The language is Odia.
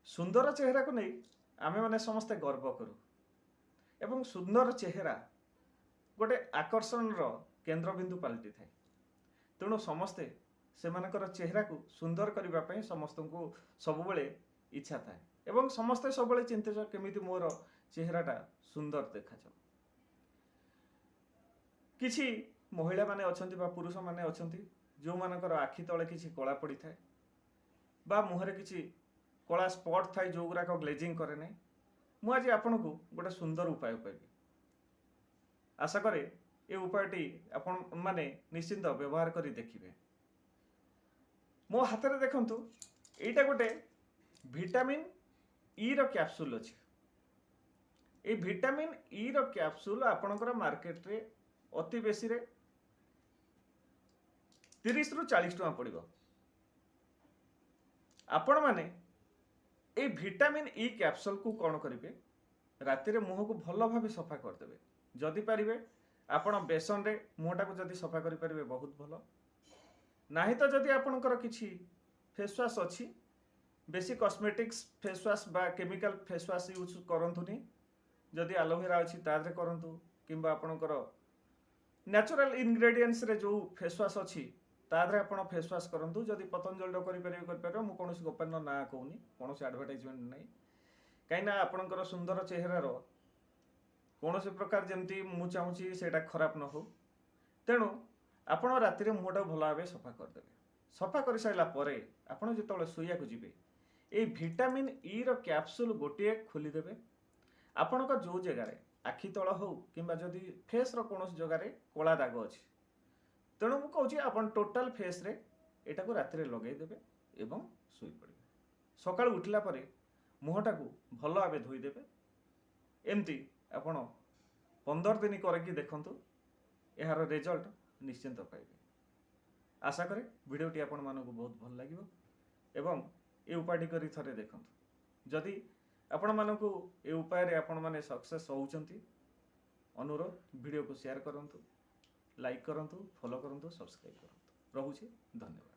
ସୁନ୍ଦର ଚେହେରାକୁ ନେଇ ଆମେମାନେ ସମସ୍ତେ ଗର୍ବ କରୁ ଏବଂ ସୁନ୍ଦର ଚେହେରା ଗୋଟେ ଆକର୍ଷଣର କେନ୍ଦ୍ରବିନ୍ଦୁ ପାଲଟିଥାଏ। ତେଣୁ ସମସ୍ତେ ସେମାନଙ୍କର ଚେହେରାକୁ ସୁନ୍ଦର କରିବା ପାଇଁ ସମସ୍ତଙ୍କୁ ସବୁବେଳେ ଇଚ୍ଛା ଥାଏ ଏବଂ ସମସ୍ତେ ସବୁବେଳେ ଚିନ୍ତିତ, କେମିତି ମୋର ଚେହେରାଟା ସୁନ୍ଦର ଦେଖାଯାଉ। କିଛି ମହିଳାମାନେ ଅଛନ୍ତି ବା ପୁରୁଷମାନେ ଅଛନ୍ତି, ଯେଉଁମାନଙ୍କର ଆଖି ତଳେ କିଛି କଳା ପଡ଼ିଥାଏ ବା ମୁହଁରେ କିଛି କଳା ସ୍ପଟ୍ ଥାଏ, ଯେଉଁଗୁଡ଼ାକ ଗ୍ଲେଜିଂ କରେ ନାହିଁ। ମୁଁ ଆଜି ଆପଣଙ୍କୁ ଗୋଟେ ସୁନ୍ଦର ଉପାୟ କହିବି। ଆଶା କରେ ଏ ଉପାୟଟି ଆପଣ ମାନେ ନିଶ୍ଚିନ୍ତ ବ୍ୟବହାର କରି ଦେଖିବେ। ମୋ ହାତରେ ଦେଖନ୍ତୁ, ଏଇଟା ଗୋଟେ ଭିଟାମିନ୍ ଇର କ୍ୟାପସୁଲ୍ ଅଛି। ଏଇ ଭିଟାମିନ୍ ଇର କ୍ୟାପସୁଲ୍ ଆପଣଙ୍କର ମାର୍କେଟରେ ଅତି ବେଶୀରେ 30ରୁ 40 ଟଙ୍କା ପଡ଼ିବ। ଆପଣମାନେ ଏଇ ଭିଟାମିନ୍ ଇ କ୍ୟାପସୁଲ୍କୁ କ'ଣ କରିବେ? ରାତିରେ ମୁହଁକୁ ଭଲ ଭାବେ ସଫା କରିଦେବେ। ଯଦି ପାରିବେ, ଆପଣ ବେସନରେ ମୁହଁଟାକୁ ଯଦି ସଫା କରିପାରିବେ, ବହୁତ ଭଲ। ନାହିଁ ତ ଯଦି ଆପଣଙ୍କର କିଛି ଫେସ୍ ୱାଶ୍ ଅଛି, ବେଶୀ କସ୍ମେଟିକ୍ସ ଫେସ୍ ୱାଶ୍ ବା କେମିକାଲ ଫେସ୍ ୱାଶ୍ ୟୁଜ୍ କରନ୍ତୁନି। ଯଦି ଆଲୋଭେରା ଅଛି, ତା ଦେହରେ କରନ୍ତୁ କିମ୍ବା ଆପଣଙ୍କର ନ୍ୟାଚୁରାଲ ଇନଗ୍ରେଡ଼ିଏଣ୍ଟସରେ ଯେଉଁ ଫେସ୍ ୱାଶ୍ ଅଛି, ତା ଦେହରେ ଆପଣ ଫେସ୍ ୱାଶ୍ କରନ୍ତୁ। ଯଦି ପତଞ୍ଜଳିର କରିପାରିବେ, କରିପାରିବେ। ମୁଁ କୌଣସି କମ୍ପାନୀର ନାଁ କହୁନି, କୌଣସି ଆଡ଼ଭର୍ଟାଇଜମେଣ୍ଟ ନାହିଁ। କାହିଁକିନା ଆପଣଙ୍କର ସୁନ୍ଦର ଚେହେରାର କୌଣସି ପ୍ରକାର ଯେମିତି ମୁଁ ଚାହୁଁଛି ସେଇଟା ଖରାପ ନ ହଉ। ତେଣୁ ଆପଣ ରାତିରେ ମୁହଁଟାକୁ ଭଲ ଭାବେ ସଫା କରିଦେବେ। ସଫା କରିସାରିଲା ପରେ ଆପଣ ଯେତେବେଳେ ଶୋଇବାକୁ ଯିବେ, ଏଇ ଭିଟାମିନ୍ ଇର କ୍ୟାପସୁଲ୍ ଗୋଟିଏ ଖୋଲିଦେବେ। ଆପଣଙ୍କ ଯେଉଁ ଜାଗାରେ, ଆଖି ତଳ ହଉ କିମ୍ବା ଯଦି ଫେସ୍ର କୌଣସି ଜାଗାରେ କଳା ଦାଗ ଅଛି, ତେଣୁ ମୁଁ କହୁଛି ଆପଣ ଟୋଟାଲ ଫେସ୍ରେ ଏଟାକୁ ରାତିରେ ଲଗେଇଦେବେ ଏବଂ ଶୋଇପଡ଼ିବେ। ସକାଳୁ ଉଠିଲା ପରେ ମୁହଁଟାକୁ ଭଲ ଭାବେ ଧୋଇଦେବେ। ଏମିତି ଆପଣ 15 ଦିନ କରିକି ଦେଖନ୍ତୁ, ଏହାର ରେଜଲ୍ଟ ନିଶ୍ଚିନ୍ତ ପାଇବେ। ଆଶା କରେ ଭିଡ଼ିଓଟି ଆପଣମାନଙ୍କୁ ବହୁତ ଭଲ ଲାଗିବ ଏବଂ ଏ ଉପାୟଟି କରି ଥରେ ଦେଖନ୍ତୁ। ଯଦି ଆପଣମାନଙ୍କୁ ଏ ଉପାୟରେ ଆପଣମାନେ ସକ୍ସେସ୍ ହେଉଛନ୍ତି, ଅନୁରୋଧ, ଭିଡ଼ିଓକୁ ସେୟାର କରନ୍ତୁ, ଲାଇକ୍ କରନ୍ତୁ, ଫଲୋ କରନ୍ତୁ, ସବସ୍କ୍ରାଇବ୍ କରନ୍ତୁ। ରହୁଛି, ଧନ୍ୟବାଦ।